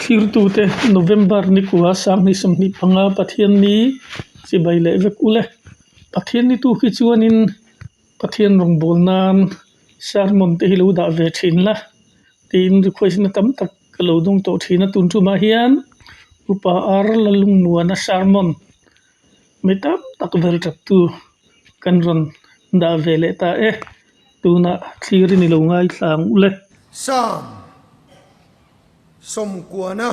Thlirtute November nikua 2025 Pathianni chibai leh vek ule. Pathianni tu khi chuanin Pathian rawngbâwl nân sermon te hi lo dah ve ṭhin la tiin request na tam tak ka lo dawng tawh ṭhin a tun ṭumah hian Upa Ar Lalungmuana sermon mi tam tak vel ṭaptu kan rawn dah ve leh ta e tunah thlir i ni lo ngaithla ang ule. Psalm sawmkuana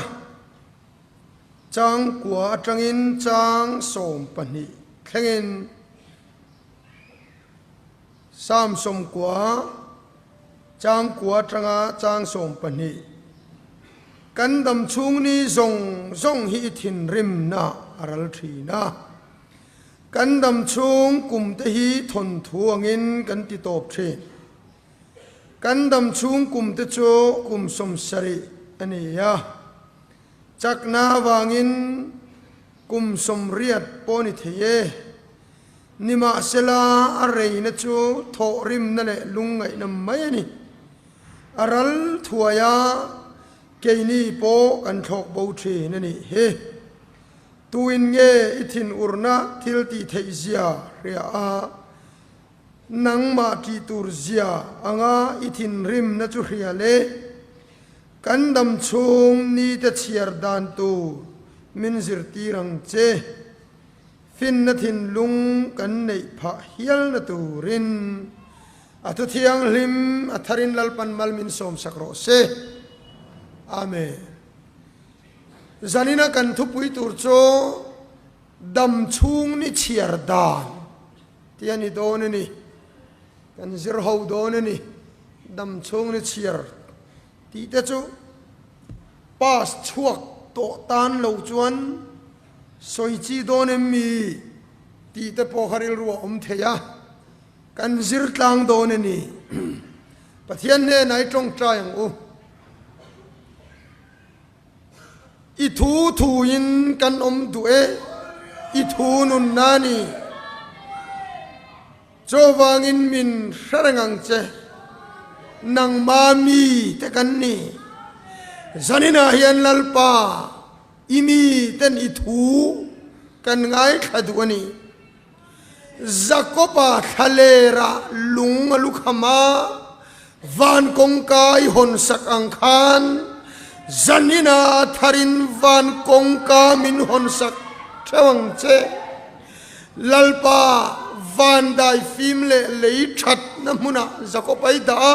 changkua atangin chang 12 thlengin. Psalm 90 chang kua atanga chang 12, Kan dam chhung ni zawng zawng hi i thinrimna a ral thin a, kan dam chhung kum te hi thawnthu angin kan ti tawp thin. Kan dam chhung kum te chu kum 70 a ni a, chakna avangin kum 80 pawh a ni thei e. Nimahsela, a reina chu thawhrimna leh lungngaihna mai a ni. A ral thuai a, keini pawh kan thlawk bo thin a nih hi. Tuin nge i thinurna thil tih theih zia hria a, nangmah tih tur zia anga i thinrimna chu hria le? Kan dam chhung nite chhiar dan tur min zirtir ang che. Finna thinlung kan neih phah hialna turin a thu thianghlim a tharin Lalpan mal min sawmsak rawh se. Amen. Zanina kan thupui tur chu dam chhung ni chhiar dan tih a ni dawn a ni. Kan zir ho dawn a ni. Dam chhung ni chhiar tih te chu pass chhuak tawh tan lo chuan Sawi chi dawn em mi? tih te pawh kha rilru a awm thei a, kan zir tlang dawn a ni. Pathian hnenah i tawngtai ang u. I thu thuin kan awm duh e, i thu nunna a ni. Chuvangin min hre reng ang che, nangma mi te kan ni. Zaninah hian Lalpa, I mi ten i thu kan ngaithla duh a ni. Jakoba thlalera lung a lukham a, van kawngka i hawnsak ang khan zanina tharin van kawngka min hawnsak theuh ang che. Lalpa van daifim leh lei thatna hmunah Jakob a i dah a,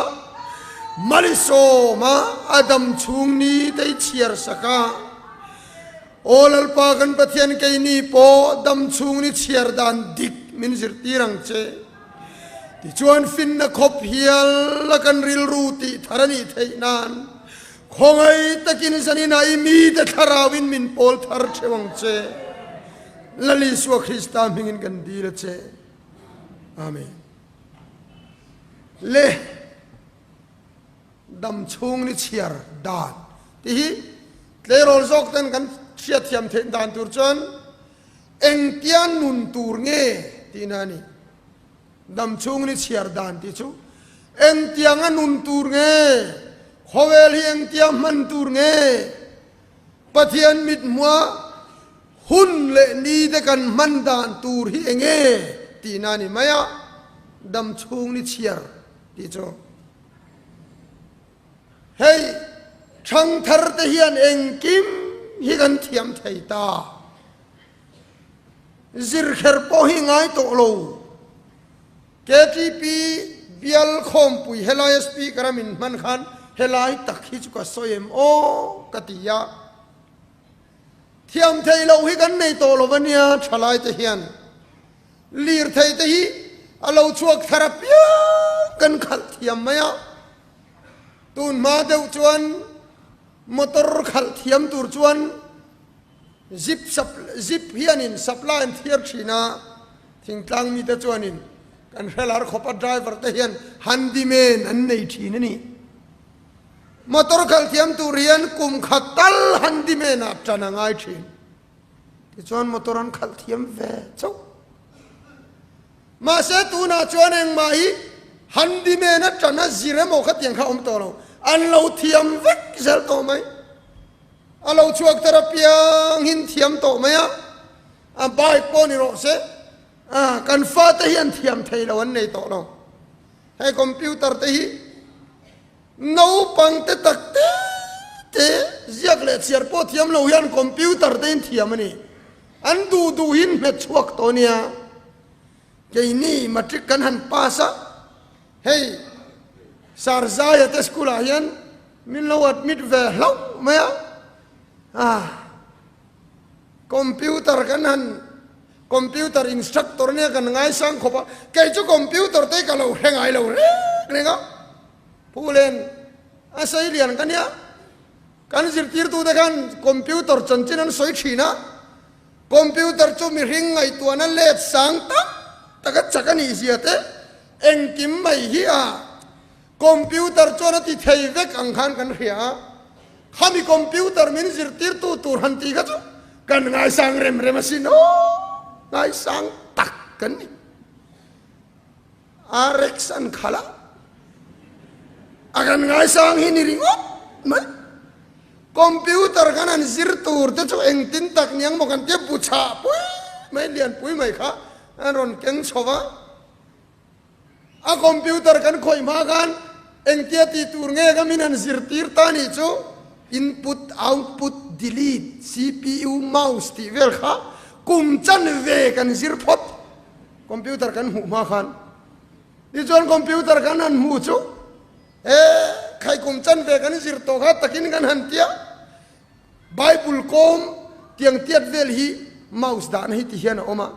Malisawma a dam chhung ni te i chhiar sak a. Aw Lalpa kan Pathian keini pawh dam chhung ni chhiar dan dik min zirtir ang che. Tichuan finna khawp hial a kan rilru tih thar a nih theih nan khawngaih takin zaninah i mite thlarauin min pawl thar theuh ang che. Lal Isua Krista hmingin kan dil a che. Amen. Le dam chhung ni chhiar dan tih hi tleirawl zawk ten kan hriatthiam theih dan tur chuan engtia nun tur nge tihna a ni. Dam chhung ni chhiar dan tih chu engtianga nun tur nge, khawvel hi engtia hman tur nge, Pathian mithmua hun leh ni te kan hman dan tur hi enge tihna a ni mai a, dam chhung ni chhiar tih chu. Hei thangthar te hian engkim hi kan thiam thei ta. Zirkher pawh hi ngai tawh lo. KTP bial khawmpui helai a speaker a min hman khan helai tak hi chu ka sawi em aw ka ti a. Thiam thei loh hi kan nei tawh lo a nia thalai te hian. Lirthei te hi a lo chhuak thar apiang kan khalh thiam mai a. Tun hma deuh chuan motor khalh thiam tur chuan Zip sap zip hianin supply an thiar thin a, thingtlang mite chuanin kan hrelar khawp a driver te hian handyman an nei thin a ni. Motor khalh thiam tur hian kum khat tal handyman ah tan a ngai thin. Tichuan motor an khalh thiam ve chauh. Mahse tunah chuan engmah hi handyman a tan a zir emaw khatiang kha a awm tawh lo, an lo thiam vek zel tawh mai. A lo chhuak thar apiang hin thiam tawh mai a, a bike pawh ni rawh se, a kan fate hian thiam thei lo an nei tawh lo. Hei computer te hi naupang te tak te te ziak leh chhiar pawh thiam lo hian computer te in thiam a ni. An duh duh hin hmet chhuak tawh a nia. Keini matric kan han pass a, hei Sarzaia te school ah hian min lo admit ve hlauh mai a, ah computer kan han computer instructor nia kan ngaisang khawp a, kei chu computer te hi ka lo hre ngai lo reng reng a, Phulen a sei lian ka nia, kan zirtirtute khan computer chanchin an sawi thin a. Computer chu mihring ngaihtuahna let sang tak taka chak a nih zia te engkim mai hi a computer chuan a ti thei vek ang khan kan hria a, khami computer min zirtirtu tur han tih kha chu kan ngaisang rem rem asin aw, ngaisang tak kan ni. RX an khalh a, a kan ngaisang hi ni ringawt mai. Computer khan an zir tur te chu engtin tak niang maw kan tia bu chhah pui mai lian pui mai kha an rawn keng chho va. A computer kan khawih hma khan engtia tih tur nge ka min han zirtir ta nih chu input, output, delete, CPU, mouse tih vel kha kum chanve kan zir phawt. Computer kan hmuh hma khan tichuan computer kan han hmu chu he khai kum chan ve kan zir tawh kha takin kan han tia Bible kawm tiang tiat vel hi mouse dahna hi ti hian a awm a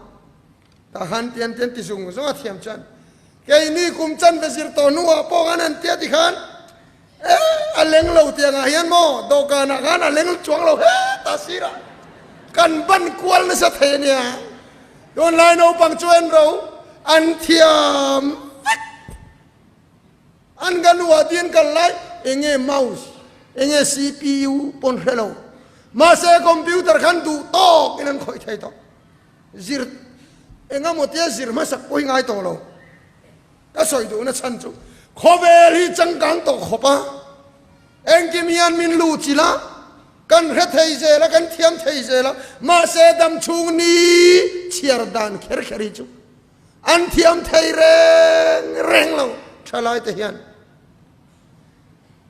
tah khan tian tian ti zung zung a thiam chuan keini kum chan ve zir tawh hnuah pawh khan han tia ti khan e a leng lo tiangah hian maw dawhkanah khan a leng chuang lo heta sirah kan ban kual nasa thei a nia. Tunlai naupang chu en ro an thiam vek. An ka nu ah tin kal lai enge mouse enge CPU pawn hre lo. Mahse computer khan duh tawk in an khawih thei tawh. Zir engemaw tia zir hmasak pawh hi ngai tawh lo. Ka sawi duhna chhan chu khawvel hi changkang tawh khawp a, engkim hian min luh chilh a, kan hre thei zel a, kan thiam thei zel a, mahse dam chhung ni chhiar dan kher kher hi chu an thiam thei reng reng lo thalai te hian.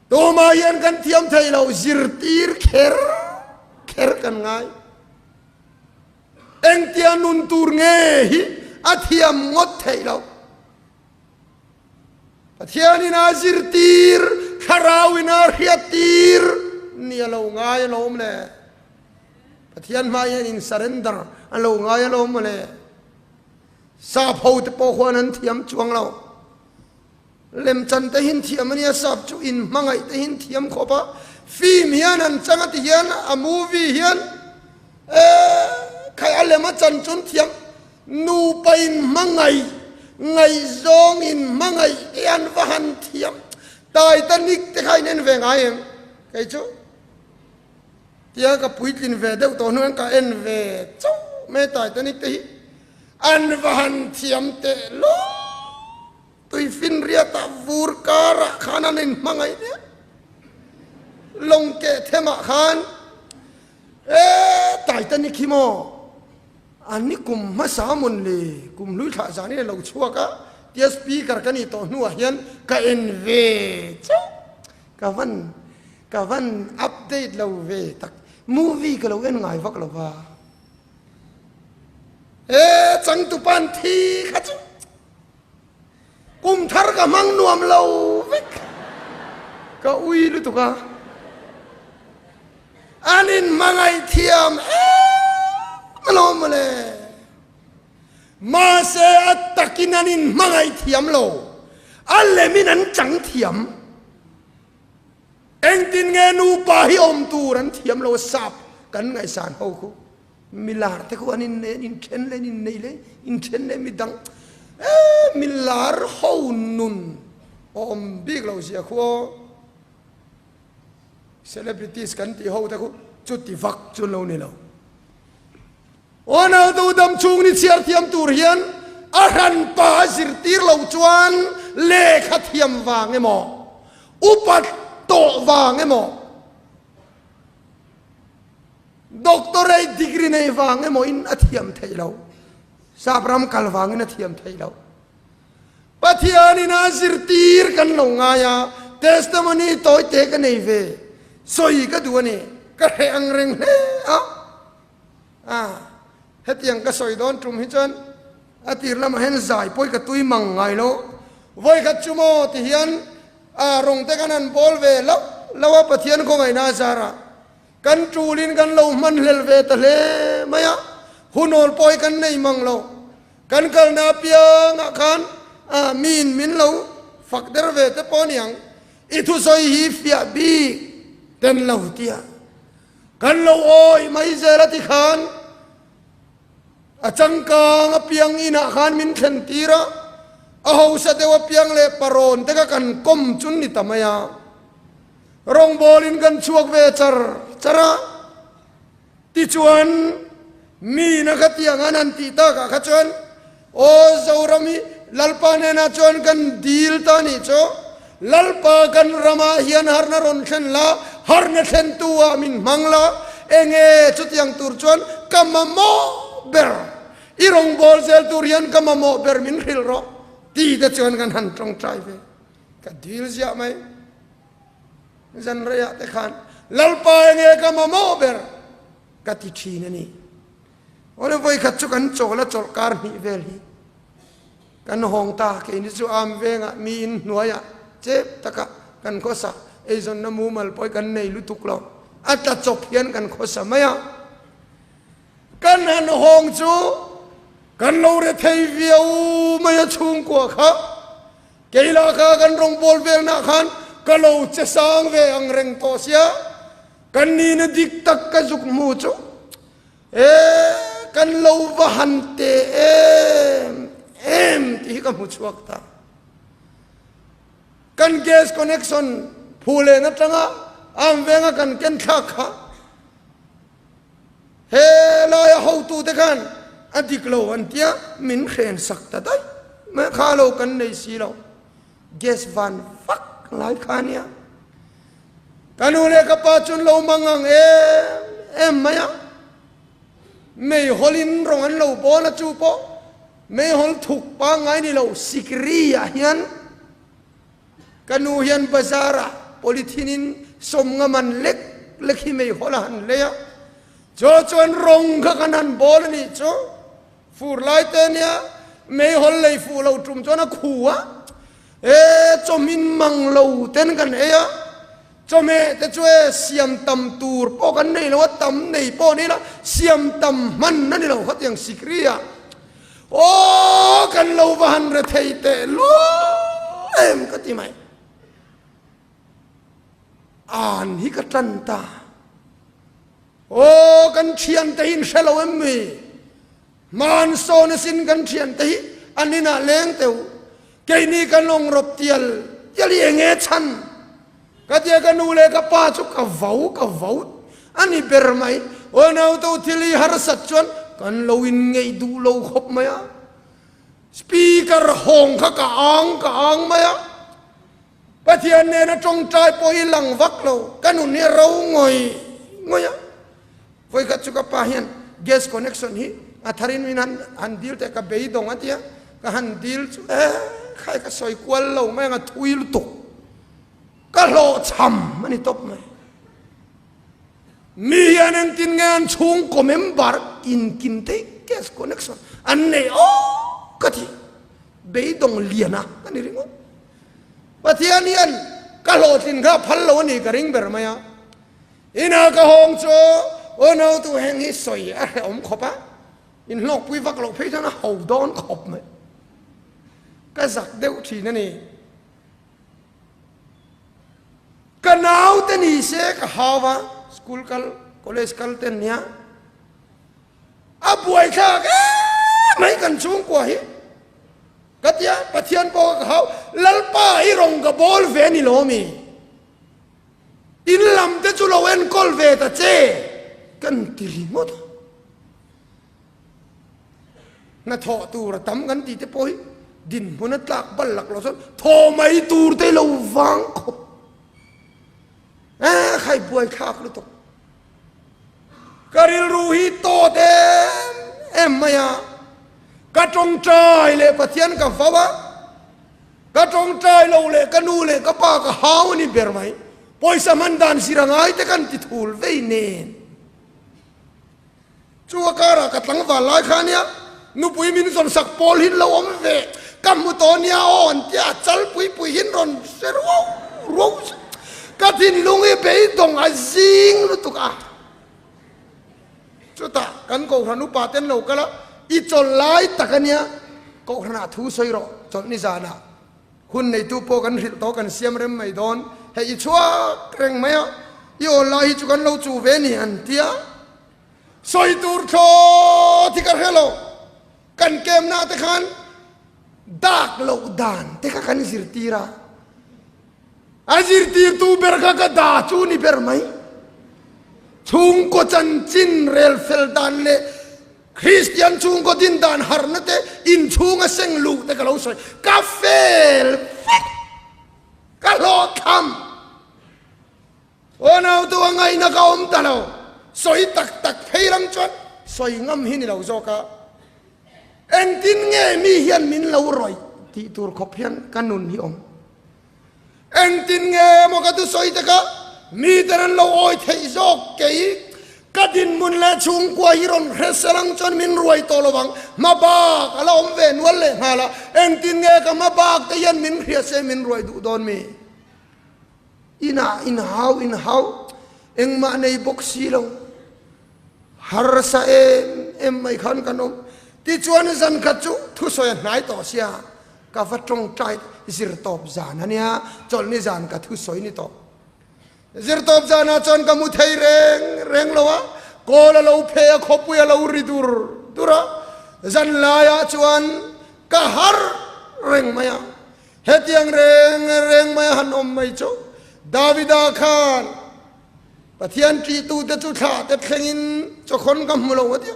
Tumah hian kan thiam thei lo zirtir kher kher kan ngai. Engtia nun tur nge hi a thiam ngawt theih loh. Pathianin a zirtir, Thlarauin a hriattir ni a lo ngai alawm le. Pathian hmai hian in surrender a lo ngai alawm mawle. Sap ho te pawh khuan an thiam chuang lo. Lemchan te hin thiam a nia, sap chu in hmangaih te hin thiam khawp a, film hian an chang a ti hian a movie hian eh khai a lem a chan chun thiam nupa in hmangaih ngaihzawng in hmangaih te an va han thiam Titanic te kha in en ve ngai em kei chu tia ka puitlin ve deuh tawh hnuaiin ka en ve chauh mai Titanic te hi an va han thiam teh lawk. Tuifinriatah vur karah khan an inhmangaih hle. Lawng keh themah khan e Titanic hi maw an ni kum hmasa mawn le kum hlui thlah zanin a lo chhuak a tia speaker ka nih tawh hnuah hian ka en ve chauh ka van ka van update lo ve tak movie ka lo en ngai vak lo va e changtupa an thi kha chu Kum thar ka hmang nuam lo vek. Ka ui lutuk a. An in hmangaih thiam em alawm mawle. Mahse a takin an in hmangaih thiam lo. A lemin an chang thiam. Engtin nge nupa hi awm tur an thiam lo a sap kan ngaihsan ho khu. Milar te khu an in nei an inthen leh an innei leh inthen leh midang eh milar ho nun awm bik lo zia khu aw celebrities kan tih ho te khu chuti vak chu lo ni lo. Aw nautu dam chhung ni chhiar thiam tur hian a hranpa a zirtir lo chuan lehkha thiam vang emaw upa tawh vang emaw. Doctorate degree nei vang emaw in a thiam theih lo. Sap ram kal vangin a thiam theih lo. Pathianin a zirtir kan lo ngai a, testimony tawi te ka nei ve, sawi ka duh a ni, ka hreh ang reng hle a. A, hetiang ka sawi dawn tum hi chuan a tir lamah hian zai pawi ka tui mang ngai lo. Vawikhat chu maw ti hian a rawng te kan han bawl ve loh loh a Pathian khawngaihna a zarah. Kan tulin kan lo hmanhlel ve ta hle mai a, hunawl pawi kan nei mang lo. Kan kalna apiangah khan a miin min lo fak der ve te pawh aniang, i thusawi hi fiah bik ten lo tia kan lo awih mai zel a ti khan a changkang apiang inah khan min thlen tir a, a hausa deuh apiang leh parawn te kha kan kawm chun ni ta mai a. Rawngbawlin kan chhuak ve char char a, tichuan mi na kha tiang an han tih takah kha chuan aw Zoram hi Lalpa hnenah chuan kan dil ta nih chu, Lalpa kan ramah hian harna rawn thlen la, harna thlentu ah min hmang la, enge chutiang tur chuan ka mamawh ber, i rawngbâwl zel tur hian ka mamawh ber min hrilh rawh ti te chuan kan han tawngtai ve. Ka dil ziah mai. Zan reiah te khan Lalpa enge ka mamawh ber ka ti thin a ni. Awle vawi khat chu kan chawl a chawlh kar hnih vel hi kan hawng ta keini chu am vengah mi in hnuaiah chep taka kan khawsa eizawnna mumal pawh hi kan nei lutuk lo a tla chawp hian kan khawsa mai a. Kan han hawng chu kan lo re thei viau mai a chhungkua kha. Keila kha kan rawngbâwl velnah khan ka lo che sang ve ang reng tawh sia, kan nihna dik tak ka zuk hmu chu e kan lo va han te em em tih hi ka hmu chhuak ta. Kan gas connection phu len atanga am venga kan ken thlak kha He laia hotute khan a dik lo an tia min hren sak ta daih mai kha lo kan nei si lo. Gas van vak lai kha nia. Ka nu leh ka pa chuan lo mang ang em em mai a. Meihawlin rawng an lo bawl a chu pawh meihawl thuk pangngai ni lo sikri ah hian Ka nu hian bazar ah polythene in sawmnga man lek lek hi meihawl a han lei a, chu chuan rawng kha kan han bawl a nih chu. Fur lai te nia meihawl lei fuh lo tum chuan a khu a, e chawhmin mang lo ten kan ei a, chawhmeh te chu e siam tam tur pawh kan nei lo a, tam nei pawh ni ila siam tam hman a ni lo khatiang sikri ah. Aw kan lo va han re thei teh lul em ka ti mai. An hi ka tan ta. Aw kan thian te hi in hre lo em mi? Hman sawn asin kan thian te hi an inah leng teu. Keini kan awng rawp tial tial hi enge chhan? Ka tia ka nu leh ka pa chu ka vo ka vo a ni ber mai. Aw nauto thil hi harsat chuan kan lo in ngeih duh lo khawp mai a. Speaker hawng kha ka ang ka ang mai a. Pathian nena tawngtai pawh hi lang vak lo. Ka nun hi a ro ngawih ngawih a. Vawikhat chu ka pa hian gas connection hi a tharin min han han dil teh ka beidawng a tia. Ka han dil chu eh khai ka sawi kual lo mai ang a thui lutuk. Ka hlawhchham a ni tawp mai. Mi hian engtin nge an chhungkaw member inkim thei gas connection an nei awk ka ti. Beidawng liana ka ni ringawt. Pathian hian ka hlawhtlin kha phal lo a ni ka ring ber mai a. Ina ka hawng chu aw nautu heng hi sawi a hrehawm khawp a. Inhlawkpui vak loh phei chuan a ho dawn khawp mai. Ka zak deuh thin a ni. Ka naute ni se ka hau a, school kal, college kal te an nia. A buaithlak em mai kan chhungkua hi. Ka tia, Pathian pawh ka hau, Lalpa i rawng ka bawl ve a ni lo mi? In lam te chu lo enkawl ve ta che kan ti ringawt a. Hnathawh tur a tam kan tih te pawh hi dinhmun a tlak bal lak lo chuan thaw mai tur te lo vang khawp. Eh khai buai thlak lutuk. Ka rilru hi tawt em em mai a, ka tawngtai leh Pathian ka vau a, ka tawngtai lo leh ka nu leh ka pa ka hau a ni ber mai. Pawisa hman dan zir a ngai te kan ti thul vei nen. Chu a karah ka tlangval lai kha ania, nupui min zawn sak pawl hin lo awm ve, ka hmu tawh nia aw an tia, chal pui pui hin rawn hre ruau ruau ka thinlung hi beidawng a zing lutuk a. Chutah kan Kohhran upa ten lo kal a, i chawlh lai tak ania, Kohhranah thu sawi rawh, chawlh ni zanah hun neitu pawh kan hrilh tawh kan siam rem mai dawn, hei i chhuak reng mai a, i awl lai hi chu kan lo chu ve ni an tia, sawi tur thlawt hi ka hre lo, kan kemna te khan dak loh dan te kha kan zirtir a. A zirtirtu ber kha ka da chu ni ber mai. Chhungkaw chanchin rel fel dan leh Kristian chhungkaw din dan harhna te inchhunga seng luh te ka lo sawi. Ka fel vek. Ka hlawhthlam. Aw nautu a ngaihna ka awm ta lo. Sawi tak tak phei ram chuan sawi ngam hi ni lo zawk a. Engtin nge mi hian min lo rawih tih tur khawp hian ka nun hi awm. Engtin nge maw ka thusawi te kha miten an lo awi theih zawk kei ka dinhmun leh chhungkua hi rawn hre sel ang chuan min ruai tawh lo vang. Hmabak a la awm ve nual leh nghal a, engtin nge ka hmabak te hian min hria se min ruai duh dawn mi? Inah inhau inhau engmah nei bawk si lo. Harsa em em mai khan kan awm. Tichuan zan khat chu thusawi a hnai tawh sia, ka va tawngtai zirtawp zan a nia, chawlhni zan ka thusawi ni tawh. Zirtawp zanah chuan ka mu thei reng reng lo a, kawl a lo phe a, khawpui a lo ri dur dur a, zan laiah chuan ka har reng mai a. Hetiang reng reng mai a han awm mai chu Davida khan Pathian ṭihtute chu thlah te thlengin chawkhawn ka hmu lo a tia.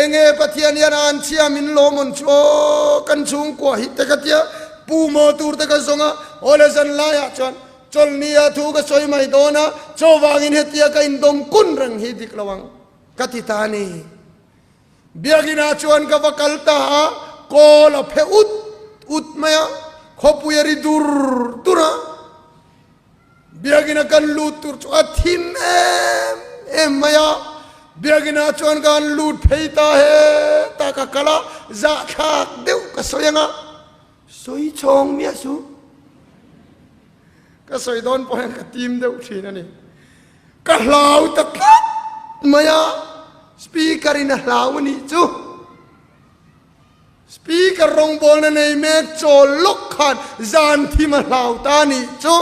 Enge Pathian hian a an chhia min lawm awn chu aw kan chhungkua hi te ka tia. Pu maw tur te ka zawng a, aw le zan laiah chuan chawlhni ah thu ka sawi mai dawn a, chaw vangin hetia ka indawm kun reng hi dik lo ang ka ti ta a ni. Biakinn ah chuan ka va kal ta a, kawl a phe ut ut mai a, khawpui a ri dur dur a. Biakinn a kan lut tur chu a thim em em mai a, Biakinn ah chuan ka han lut phei ta he ta ka kal a, zahthlak deuh ka sawi ang a, sawi chhawng miah suh. Ka sawi dawn pawh hian ka tim deuh thin a ni. Ka hlau ta tlat mai a, speaker in a hlau a nih chu. Speaker rawngbawlna nei mek chawl lawk khan zan thim a hlau ta nih chu.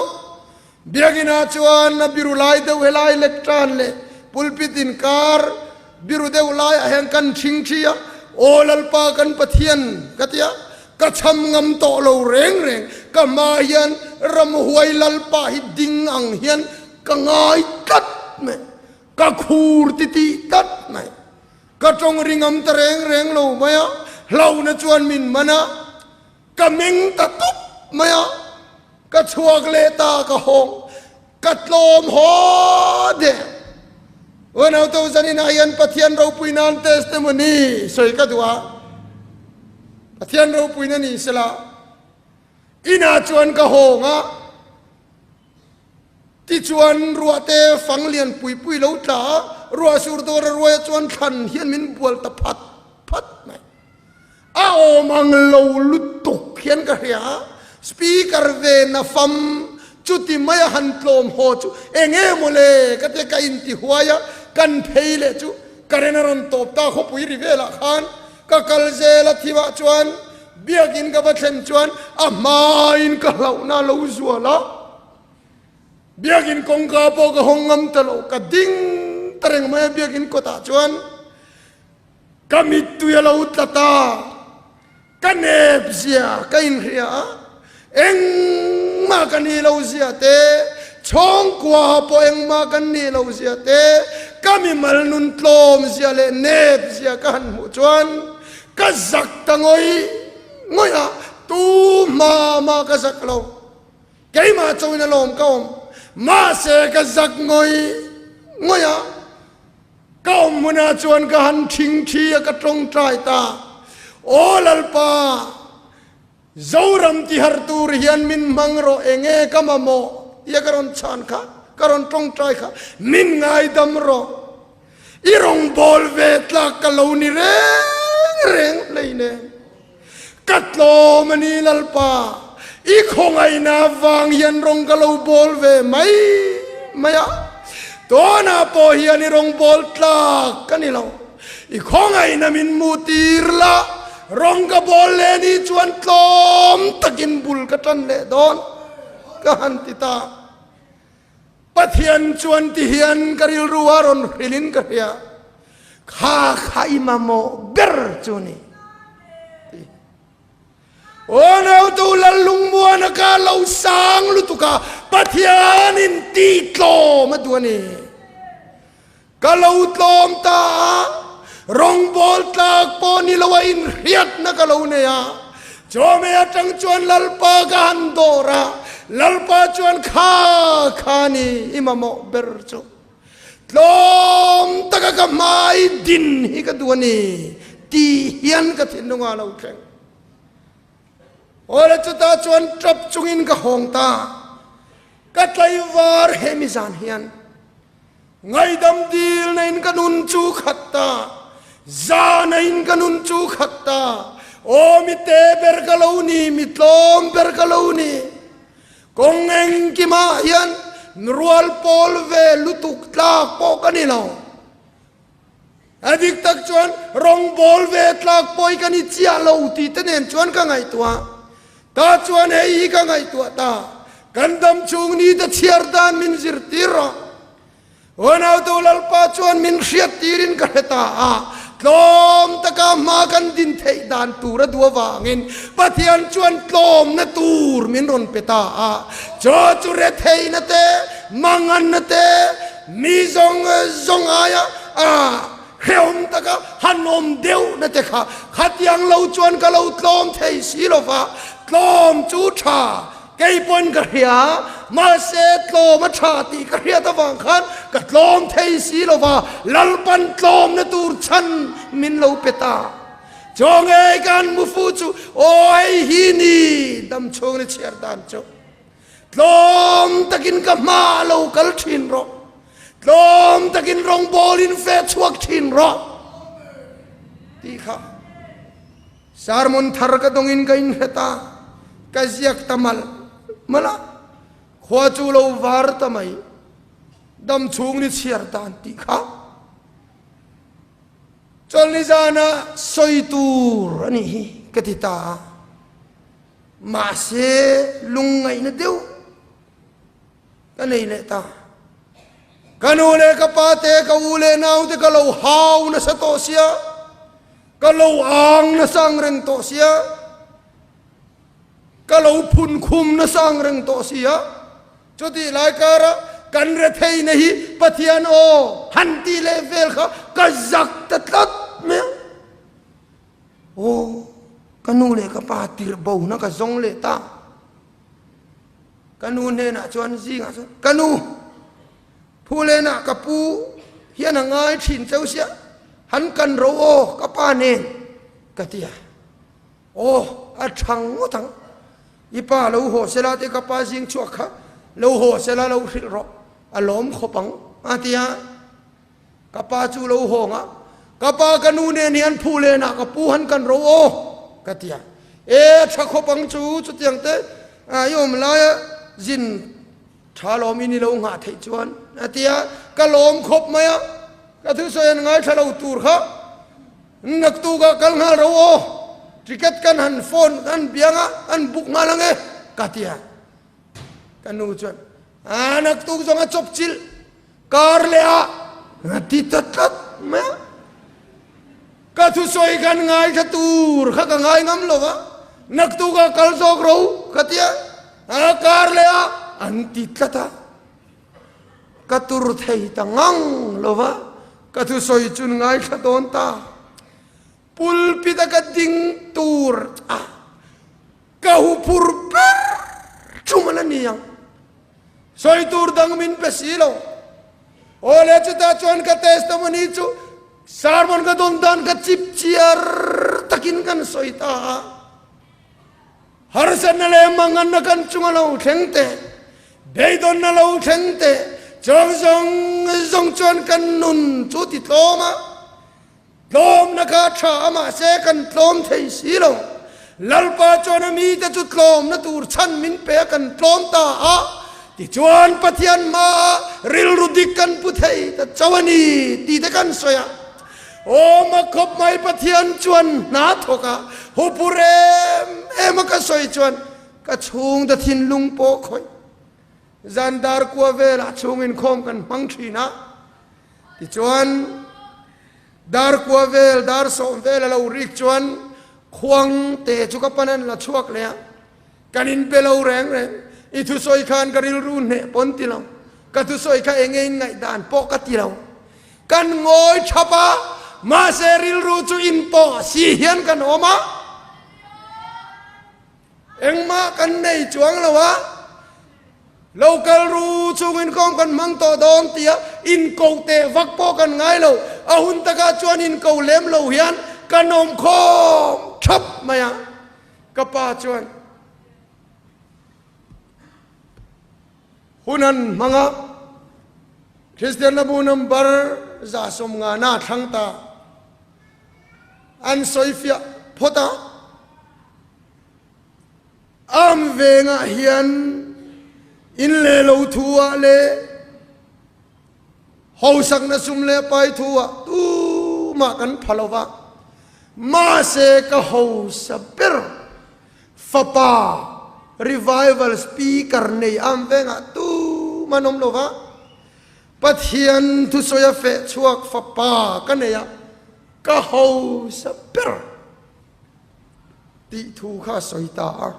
Biakinn ah chuan a biru lai deuh helai lectern leh pulpit inkar biru deuh lai ah hian kan thing thi a, Aw Lalpa kan Pathian ka ti a, ka cham ngam tawh lo reng reng, ka hma hian ramhuai Lalpa hi ding ang hian ka ngai tlat mai, ka khur titih tlat mai. Ka tawng ri ngam ta reng reng lo mai a, hlauhna chuan min man a, ka meng ta tup mai a, ka chhuak leh ta ka hawng, ka tlawm haw der. Unau to zaninah hian Pathian ropui nan testimony sawi ka duh a, Pathian ropuina ni sela, inah chuan ka hawng a, Tichuan ruahte fang lian pui pui lo tla a, ruah sur dawr a ruaia chuan thlan hian min bual ta phat phat mai. A awm ang lo lutuk hian ka hria a, speaker ve na fam chuti mai a han tlawm haw chu eng nge maw le ka tia ka inti huai a, kan phei leh chu current a rawn tawp ta khawpui ri velah khan ka kal zel a thimah chuan biakin ka va thlen chuan a hmain ka hlauhna a lo zual a. Biakin kawngka pawh ka hawng ngam ta lo, ka ding ta reng mai a biakin kawtah chuan ka mittui a lo tla ta, ka nep zia ka inhria a, engmah ka nih lo zia te, chhawngkua pawh engmah kan nih lo zia te, ka mimal nun tlawm zia leh nep zia ka han hmuh chuan ka zak ta ngawih ngawih a, tu hma mah ka zak lo. Keimah chauhin a lawm ka awm, mahse ka zak ngawih ngawih a, ka awm hmun. hmunah chuan ka han ṭhingṭhi a, ka ṭawngṭai ta. Aw Lalpa, Zoram tihar tur hian min hmang rawh, enge ka mamawh tia ka rawn chhan kha, ka rawn ṭawngṭai kha, min ngaidam rawh. I rawngbâwl ve tlâk ka lo ni reng reng hleinem. Ka tlawm a ni Lalpa, i khawngaihna avang hian rawng ka lo bawl ve mai mai a, tunah pawh hian i rawng bawl tlak ka ni lo. I khawngaihna min hmuh tir la, rawng ka bawl leh ni chuan tlawm takin bul ka tan leh dawn ka han ti ta. Pathian chuan ti hian ka rilru a rawn hrilhin ka hria, Kha kha i mamawh ber chu ni. Aw nautu Lallungmuana ka lo sang lutuk a, Pathianin ti tlawm a duh a ni. Ka lo tlawm ta a, rawngbawl tlak pawh ni lo a inhriatna ka lo nei a. Chawhmeh atang chuan Lalpa ka han dawr a, Lalpa chuan kha kha ni i mamawh ber chu. Tlawm taka ka hmai din hi ka duh a ni tih hian ka thinlung ah a lo thleng. Awle chutah chuan tap chungin ka hawng ta. Ka tlaivar hemi zan hian Ngaidam dilna in ka nun chu khat ta, zahna in ka nun chu khat ta. Aw mi te ber ka lo ni, mi tlawm ber ka lo ni. Kawng engkimah hian rual pawl ve lutuk tlak pawh ka ni lo. A dik tak chuan rawngbawl ve tlak pawi ka ni chiah lo tih te nen chuan ka ngaihtuah. Ta chuan hei hi ka ngaihtuah ta, kan dam chhung ni te chhiar dan min zirtir rawh. Unautu Lalpa chuan min hriat tirin ka hre ta a, tlawm taka hma kan din theih dan tur a duh avangin Pathian chuan tlawmna tur min rawn pe ta a. Chaw chu retheihna te, manganna te, Mi zawng zawng aia hrehawm taka han awm deuhna te kha khatiang lo chuan ka lo tlawm thei si lo va, tlawm chu tha kei pawn ka hria, mahse tlawm a tha tih ka hriat avang khan ka tlawm thei si lo va, Lalpan tlawmna tur chhan min lo pe ta. Chaw ngei ka han mu fu chu aw hei hi ni damchhung ni chhiar dan chu. Tlawm takin ka hma a lo kal thin rawh. Tlawm takin rawngbawl in fe chhuak thin rawh. Tih kha sermon thar ka dawngin ka inhre ta. Ka ziak ta mal mal a. Khua chu lo var ta mai. Dam chhung ni chhiar dan tih kha. Chawlhni zana sawi tur a nih hi ka ti ta a. Mahse, lungngaihna deuh ka nei leh ta. Ka nu leh ka pa te, ka u leh nau te ka lo hau nasa tawh sia, ka lo ang nasa ang reng tawh sia, ka lo phun khum nasa ang reng tawh sia. Chutih lai kara kan retheihna hi Pathian aw han tih leh vel kha ka zak ta tlat mai a. Aw, ka nu leh ka pa tirh bo na ka zawng leh ta. Ka nu hnenah chuan zingah chuan, Ka nu, Phulenah ka pu hian a ngai thin cheu sia, han kan ro aw ka pa nen, ka ti a. Aw, a thang ngawt ang. I pa lo haw sela te ka pa zing chhuak kha lo haw sela lo hrilh rawh, a lawm khawp ang, a ti a. Ka pa chu lo hawng a, Ka pa ka nu nen hian phu lenah ka pu han kan ro aw, ka ti a. E, tha khawp ang chu, chutiang te i awm laia zin tha lawm in i lo nghah theih chuan, a ti a. Ka lawm khawp mai a, ka thusawi an ngaithla lo tur kha naktukah kal nghal ro aw, ticket kan han phone kan biang a, an book nghal ang e, ka ti a. Ka nu chuan, A, naktuk zawng a chawp chilh. Kar leh ah a ti ta tlat mai a. Ka thusawi khan ngaithla tur kha ka ngai ngam lo va, naktuk ah kal zawk ro ka ti a, a kar leh ah an ti tlat a. Ka tur thei ta ngang lo va, ka thusawi chun ngaithla dawn ta. Pulpit a ka ding tur a ka huphur ber ṭum a la ni ang. Sawi tur dang min pe si lo. Aw le chutah chuan ka testimony chu Sermon ka dawn dan ka chip chiar takin kan sawi ta a. Harsatna leh manganna kan chunga lo thleng te, beidawnna lo thleng te, chuang zawng zawng chuan kan nun chu ti tlawm a. Tlawmna kha tha a mahse kan tlawm thei si lo. Lalpa chuan a mite chu tlawmna tur chhan min pe a kan tlawm ta a, tichuan Pathian hmaah rilru dik kan pu thei ta chauh a ni tih te kan sawi a. Aw mak khawp mai Pathian chuan hna thawk a hupu rem em a ka sawi chuan ka chhungte thinlung pawh khawih zan dar kua velah chhung inkhawm kan hmang thin a. Tichuan, dar kua vel, dar sawm vel a lo rik chuan khuang te chu ka pan an la chhuak leh a, kan inpe lo reng reng. I thusawi khan ka rilru hneh pawn ti lo, ka thusawi kha eng nge in ngaihdan pawh ka ti lo. Kan ngawi thap a, mahse rilru chu inpawh si hian kan awm a. Engmah kan nei chuang lo a, lo kal ru chungin kawng kan hmang tawh dawn tia inko teh vak pawh kan ngai lo. A hun takah chuan inko lem lo hian kan awm khawm thap mai a, ka pa chuan hun an hmang a, Kristian Labu number 150 a thlang ta. An sawifiah phawt a. Am vengah hian in leh lo thu ah leh hausakna sum leh pai thu ah tumah kan pha lo va, mahse ka hausa ber fapa revival speaker nei am vengah tumah an awm lo va, Pathian thusawi a feh chhuak fapa ka nei a, ka hausa ber tih thu kha a sawi ta a.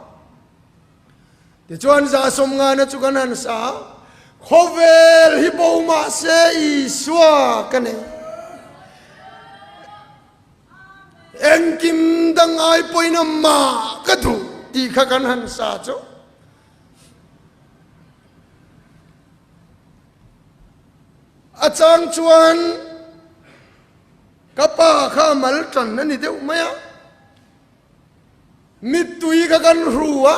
Tichuan 150 na chu kan han sa a, khawvel hi bo mah se Isua ka nei. Engkim dang ai pawhin amah ka duh tih kha kan han sa chu. A chang chuan ka pa kha mal tan a ni deuh mai a, mittui kha kan hru a,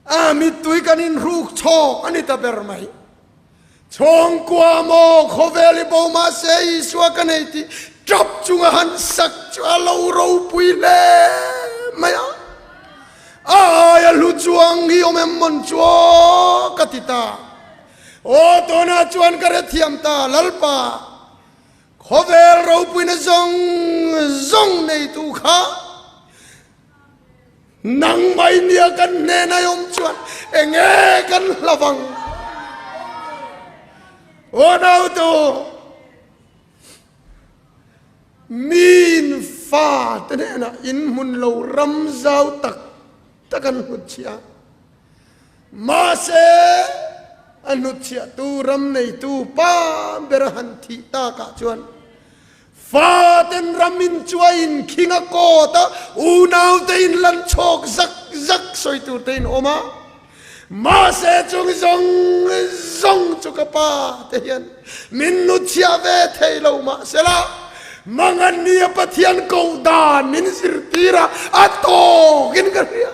a mittui kan inhruk chhawk a ni ta ber mai. Chhawngkua maw khawvel i bo mahse Isua ka nei tih tap chunga han sak chu a lo ropui hle mai a. A aia hlu chuang hi awm em mawn chu aw ka ti ta. Aw tunah chuan ka hrethiam ta Lalpa khawvel ropuina zawng zawng neitu kha Nang mai nia kan hnen ai awm chuan enge kan hlav ang? Aw nautu, miin fa te hnenah in hmun lo ram zau tak tak an hnutchhiah a, mahse a hnutchhiahtu ram neitu pa ber a han thih takah chuan Faten ram in chuai in khing a kawt a, unau te in lan chhawk zak zak sawi tur te in awm a. Mahse chung zawng zawng chu ka pa te hian min nuchhiah ve thei lo mahsela mangan nia Pathian koh dan min zirtir a, a tawk in ka hria.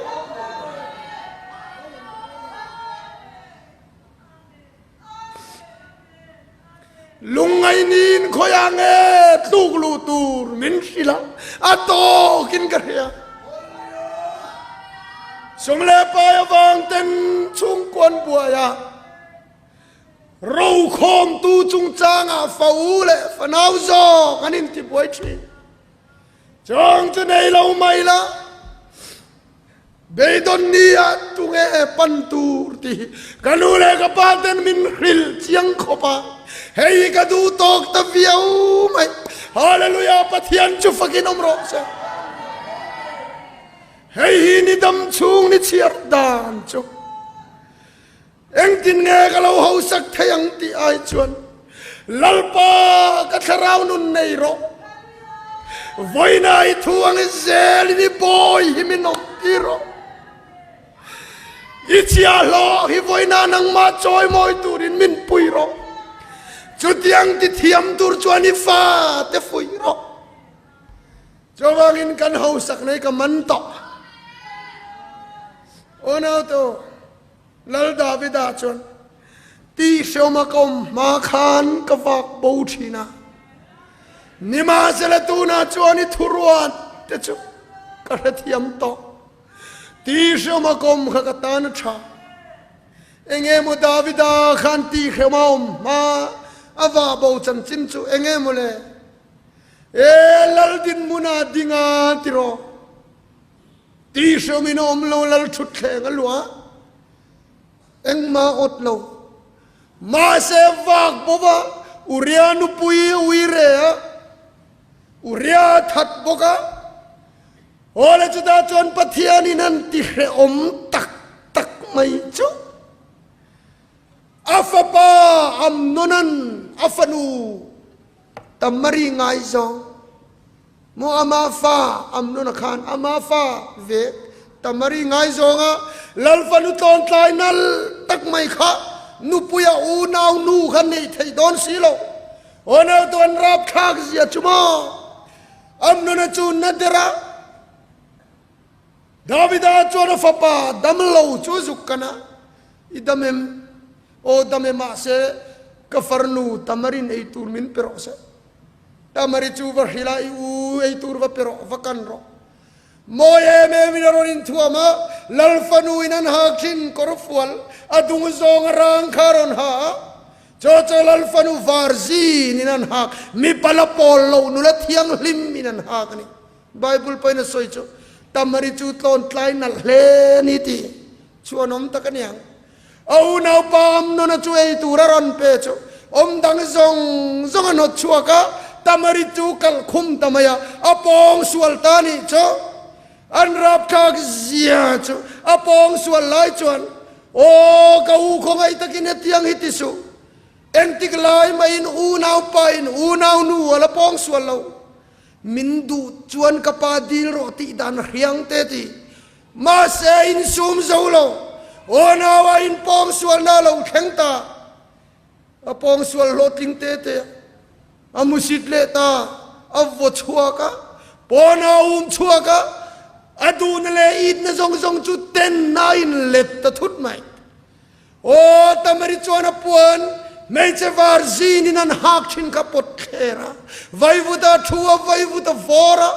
Lungngaihniin khawiah nge tluk luh tur min hrilh a, a tawkin ka hria. Sum leh pai avang ten chhungkuan buai a, rokhawmtu chungchangah fa u leh fanau zawk an intibuai thin. Chawng chu nei lo mai la, beidawn ni ah tunge pan tur tih hi ka nu leh ka pa ten min hrilh chiang khawp a, hei hi ka duh tawk ta viau mai. Hallelujah Pathian chu fakin awm rawh se. Hei hi ni dam chhung ni chhiar dan chu engtin nge ka lo hausak thei ang tih ai chuan Lalpa ka thlarau nun nei rawh. Vawiina i thu ang i zelin i bawi hi min awm tir rawh. I chiahhlawh hi vawiina nangmah chawimawi turin min pui rawh. Chutiang ti thiam tur chuan i fa te fuih rawh. Chuvangin kan hausak nei ka man tawh. Aw naute aw, Lal Davida chuan ti hreawma ka awm hma khan ka vak bo thin a, nimahsela tunah chuan i thuruat te chu ka hrethiam tawh. Ti hreawma ka awm kha ka tan a tha. Enge maw Davida khan ti hreawma awm hma a vah bo chanchin chu enge maw le? E Lal dinhmuna ding a ti rawh. Ti hreawmin a awm lo Lal thutthleng a luah engmah awt lo. Mahse vak bawva Uria nupui a ui re a, Uria a that bawk a. Awle chutah chuan Pathianin an ti hrehawm tak tak mai chu a fapa Amnonan a fanu Tamari ngaizawng maw ama fa Amnona khan ama fa ve Tamari ngaizawng a Lal fanu tlawntlai nal tak mai kha nupuia unau nu kha neih theih dawn si lo. Aw nau an rapthlak zia chu maw? Amnona chu na der a, Davida chuan a fapa dam lo chu a zuk kan a, I dam em? Aw dam e, mahse ka farnu Tamarin ei tur min pe rawh se. Tamari chu va hrilh a, I u ei tur va pe rawh, va kan rawh. Mawi em em in a rawn inthuam a, Lal fanu in an hak thin kawr fual a dung zawng a rang kha a rawn ha a, Chaw chaw Lal fanu var zin in an hak, mipa la pawl lo nula thianghlim in an hak a ni. Bible pawhin a sawi chu, Tamari chu tlawn tlai nalh hle a ni tih chu an awm tak a niang. A unaupa Amnona chu ei tur a rawn pe chu awm dang zawng zawng a hnawt chhuak a, Tamari chu kalh khum ta mai a, a pawng sual ta nih chu. An rapthlak zia chu a pawng sual lai chuan, Aw ka u khawngaih takin hetiang hi ti suh. Engtik lai mahin unau pa in unau nu a la pawng sual lo. Min duh chuan ka pa dil rawh tih dan hriang te ti. Mahse insum zo lo. Unau a inpawng sualna a lo thleng ta. A pawng sual hlawhtling te te a. A musit leh ta, a vaw chhuak a, pawn a um chhuak a, a duhna leh itna zawng zawng chu ten a in let ta thut mai. Aw, Tamari chuan a puan hmeichhe var zin in an hak thin kha pawt thler a, vaivut a thu a, vaivut a vawr a,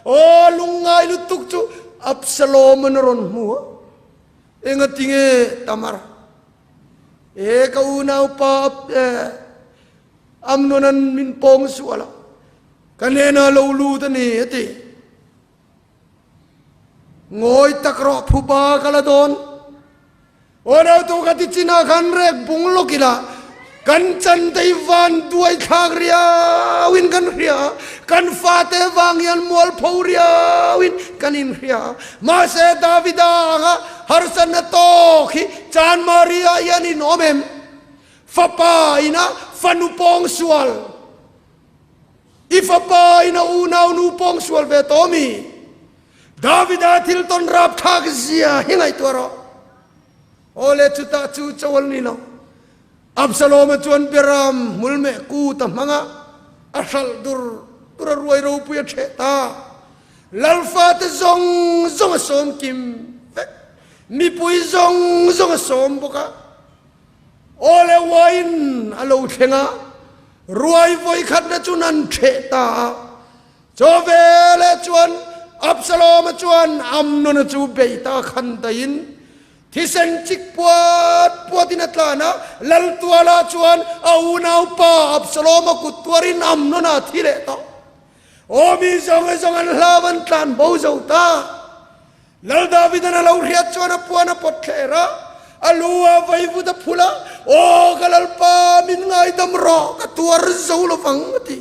aw, lungngai lutuk chu Absalom an a rawn hmu a, Engatinge Tamar? E ka unaupa Amnonan min pawng sual a, ka hnenah lo lut a ni, a ti. Ngawi tak rawh phuba ka la dawn. Aw nautu ka ti chinah khan rek bung lawk ila, kan chan te hi van duai thlak riauin kan hria a, kan fate vang hian mualpho riauin kan inhria a. Mahse Davida anga harsatna tawk hi Chanmari-ah hian in awm em? Fapa ina fanu pawng sual, I fapa ina unau nu pawng sual ve tawh mi? Davida thil tawn rapthlak zia hi ngaihtuah rawh. Aw le chutah chu chawl ni lo. Absaloma chuan Beram hmul meh kut a hmang a, a hralh dur dur a ruai ropui a ṭheh ta. Lalfate zawng zawng a sawm kim vek. Mipui zawng zawng a sawm bawk a. Awle wine a lo thleng a, ruai vawikhatna chu nan ṭheh ta a. Chaw veleh chuan Absalom-a chuan Amnona chu bei ta khan daihin thisen chik puat puatin a tlan a, lal tualah chuan a unaupa Absalom-a kut tuarin Amnona a thi leh tawh. Aw mi zawng zawng an hlau an tlan bo zo ta. Lal Davidan a lo hriat chuan a puan a pawt thler a, a lu a vaivut a phul a, Aw ka Lalpa, min ngaidam rawh, ka tuar zo lo vang, a ti.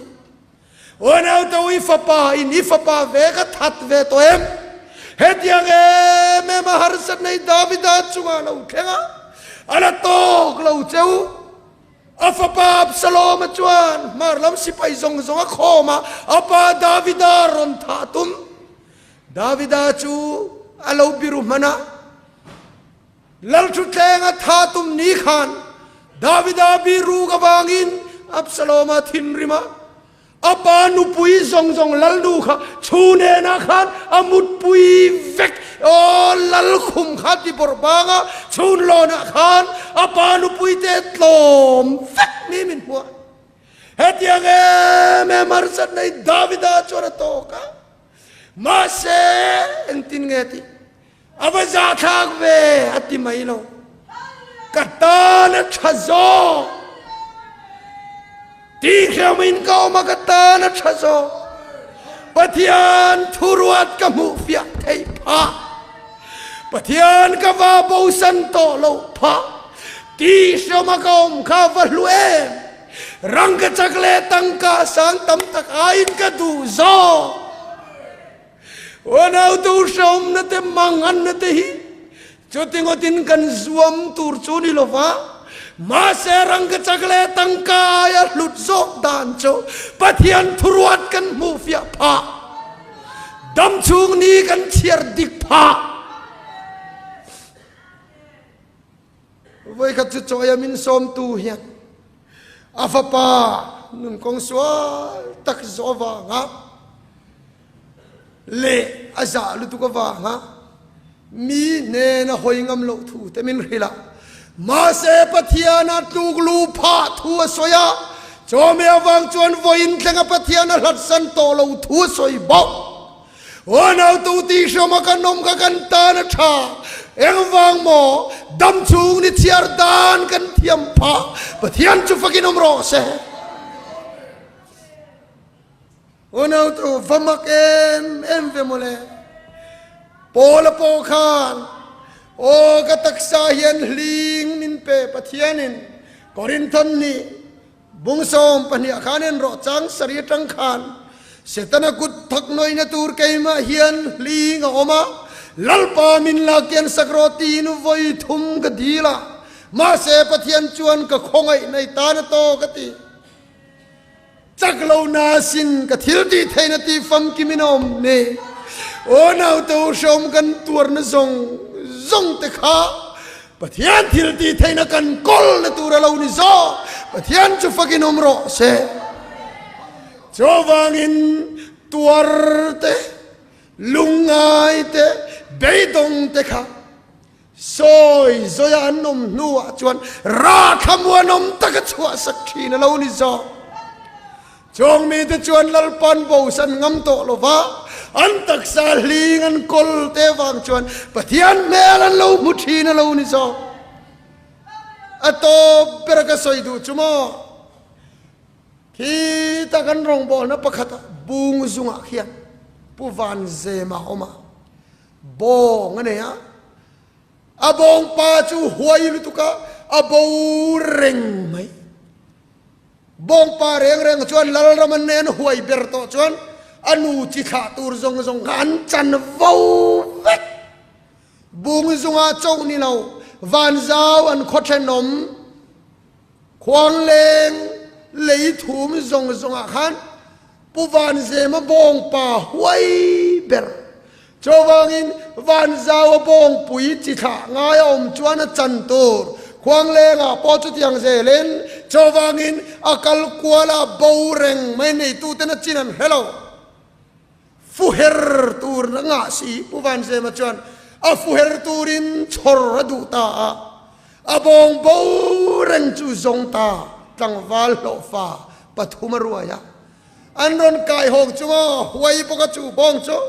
Aw naute u, i fapa in i fapa ve ka that ve tawh em? Hetiang em em a harsat nei Davida chungah a lo thleng a, a la tawk lo che u. A fapa Absalom-a chuan hmar lam sipai zawng zawng a khawm a, a pa Davida rawn thah tum. Davida chu a lo biru hman a, Lalthuthleng a tha tum ni khan Davida biruk avangin Absaloma thinrim a, a pa nupui zawng zawng lalnu kha chhu nenah khan a mutpui vek. Aw lalkhum kha ti bawrh bang a, chhun lawnah khan a pa nupui te tlawm vek ni min hmu a. Hetiang em em harsatna hi Davida chuan a tawk a, mahse engtin nge tih A va zahthlak ve a ti mai lo. Ka tan a tha zawk. Tihhreumin ka awm a ka tan a tha zawk. Pathian thuruat ka hmuh fiah theih phah. Pathian ka va bosan tawh loh phah. Tihhrewma ka awm kha va hlu em. Rangkachak leh tangka sang tam tak aiin ka duh zawk. Unautu hrehawmna te manganna te hi chuti ngawtin kan zuam tur chu ni lova, mahse rangkachak leh tangka aia hlut zawk dan chu Pathian thuruat kan hmuh fiah phah, dam chhung ni kan chhiar dik phah. Vawikhat chu chawia min sawmtu hian a fapa nun kawng sual tak zawh avanga leh a zah lutuk avanga mi hnena hawi ngam loh thu te min hrilh a. Mahse Pathiana tluk lu phah thu a sawi a, chawhmeh avang chuan vawiin thlenga Pathian a hlatsan tawh lo thu a sawi bawk. Aw nautu tih hrawm a kan awm kha kan tan a tha. Engvang maw dam chhung ni chhiar dan kan thiam phah. Pathian chu fakin awm rawh se. Aw nautu va mak em em ve mawle. Paula pawh khan aw ka taksa hian hling min pe Pathianin Korinthon nih Bungsawm pahniha khan en rawh chang sari atang khan Setana kut thak nawina tur keimah hian hling a awm a, Lalpa min la kian sak rawh tiin vawi thum ka dil a, mahse Pathian chuan ka khawngaih nei tan a tawk a ti. Chak lo na sin ka thil tih theihna tih famkim in a awm ni. Aw naute u hreawm kan tuarna zawng zawng te kha Pathian thil tih theihna kan kawlna tur a lo ni zawk. Pathian chu fakin awm rawh se. Chuvangin tuar te, lungngai te, beidawng te kha sawi zawia an awm hnuah chuan rah thlamuanawm taka chhuahsak thin a lo ni zawk. Chawng mite chuan Lalpan bosan ngam tawh lo va, an taksa hling an kawl te vang chuan Pathian hmel an lo hmu thin a lo ni zawk. A tawp ber a ka sawi duh chu maw? Khi ta kan rawngbawlna pakhat ah bung zungah khian Pu Vanzema a awm a, bawng a nei a, a bawngpa chu huai lutuk a, a bo reng mai. Bawngpa reng reng chuan Lalram an nen huai ber tawh chuan a nu chi thlah tur zawng zawng kha an chan vo vek. Bung zungah choh ni lo, vanzau an khaw thenawm, khuangleng lei thum zawng zawngah khan Pu Vanzema bawngpa huai ber. Chuvangin Vanzau a bawngpui chi thlah ngai a awm chuan a chan tur Khuanglengah pawh chutiang zelin chuvangin a kal kual a bo reng mai neituten a chin an hre lo. Fuher tur a ngah si Pu Vanzema chuan a fuher turin chhawr a duh ta a, a bawng bo reng chu zawng ta tlangval hlawhfa pathum a ruai a. An rawn kai hawk chung a, huai bawk a chu bawng chu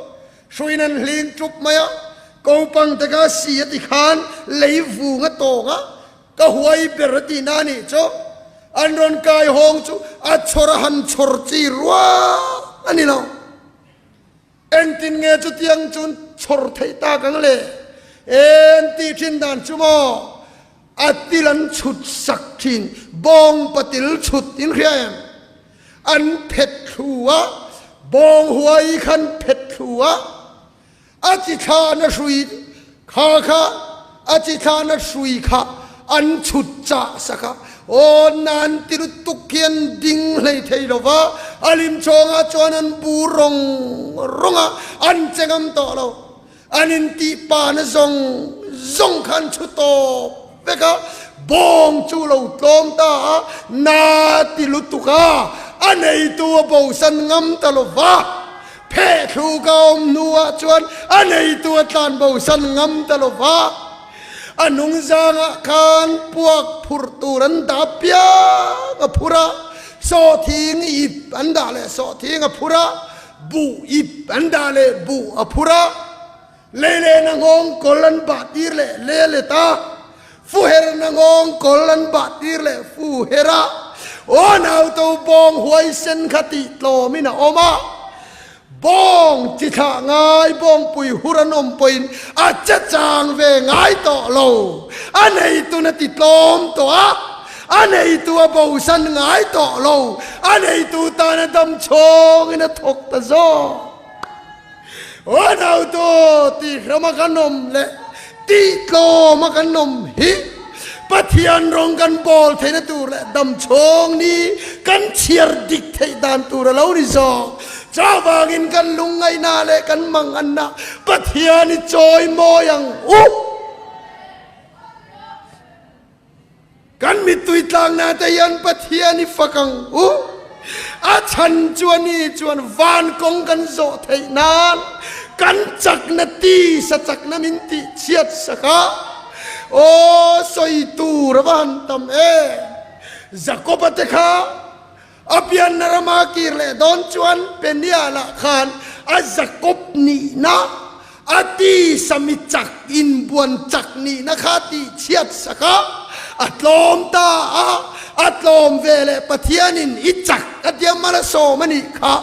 hruiin an hling tup mai a, kopang te kha si a ti khan lei vung a tawng a, ka huai ber a tihna a nih chu. An rawn kai hawng chu a chhawr a han chhawr chi ruak a ni lo. Engtin nge chutiang chuan chhawr theih tak ang le? En tih thin dan chu maw? A til an chhut sak thin, bawng patil chhut in hria em? An phet thlu a, bawng huai khan phet thlu a, a chi thlahna hrui kha kha a chi thlahna hrui kha an chhut chah sak a, aw nan ti lutuk hian ding hlei thei lo va, a lim chhawngah chuan an bu rawng rawng a, an che ngam tawh lo. An intih pa na zawng zawng kha an chhu tawp vek a, Bawng chu lo tlawm ta a, na ti lutuk a, a neitu a bosan ngam ta lo va. Phehthlu ka awm hnuah chuan a neitu a tlan bosan ngam ta lo va. A nungzangah khan puak phurh tur an dah piang a phur a, sawhthing ip an dah leh sawhthing a phur a, buh ip an dah leh buh a phur a. Lei lehna nghawng kawl an bah tir leh le let a, fu herna nghawng kawl an bah tir leh fu her a, aw nauto bawng huaisen kha tih tlawmin a awm a, bawng chi thlah ngai bawngpui hur an awm pawhin a che chang ve ngai tawh lo, a neitun a ti tlawm tawh a, a neitu a bosan ngai tawh lo, a neitu tan a dam chhawngin a thawk ta zawk. Aw nautu tihram a kan awm leh tihtlawm a kan awm hi Pathian rawng kan bawl theihna tur leh damchhawng ni kan chhiar dik theih dan tur a lo ni zawk. Chuvangin kan lungngaihna leh kan manganna Pathian i chawi mawi ang u. Kan mittui tlangna te hian Pathian i fak ang u. A chhan chu a ni chuan van kawng kan zawh theih nan kan chakna tisa chakna min tih chhiat sak a. Aw sawi tur a va han tam em. Jakob-a te kha a pianna rama kir leh dawn chuan Peniel-ah khan a Jakob nihna A tisa mi chak inbuan chak nihna kha tih chhiat sak a, a tlawm ta a, a tlawm ve leh Pathianin i chak a tia mal a sawm a nih kha.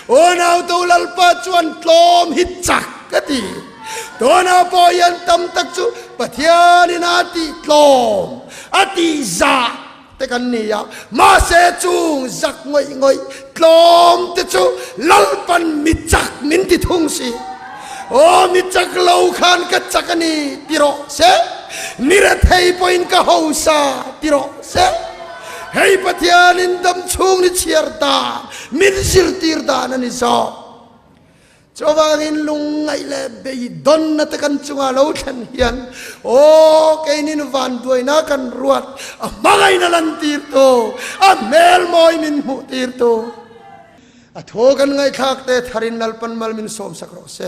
Aw nauto Lalpa chuan tlawm hi chak a ti. Tuna pawh hian tam tak chu Pathianin a tih tlawm, a tih zah te kan ni a, mahse chung zak ngawih ngawih tlawm te chu Lalpan mi chak min ti thung si. Aw mi chak lo khan ka chak a ni ti rawh se, ni rethei pawhin ka hausa ti rawh se. Hei Pathianin dam chhung ni chhiar dan min zirtir dan a ni zawk. Chuvangin lungngaih leh beidawnna te kan chunga lo thlen hian, Aw, keinin vanduaina kan ruat, a hmangaihna lantirtu, a hmel mawi min hmuhtirtu, a thu kan ngaihthlak te tharin Lalpan mal min sawmsak rawh se.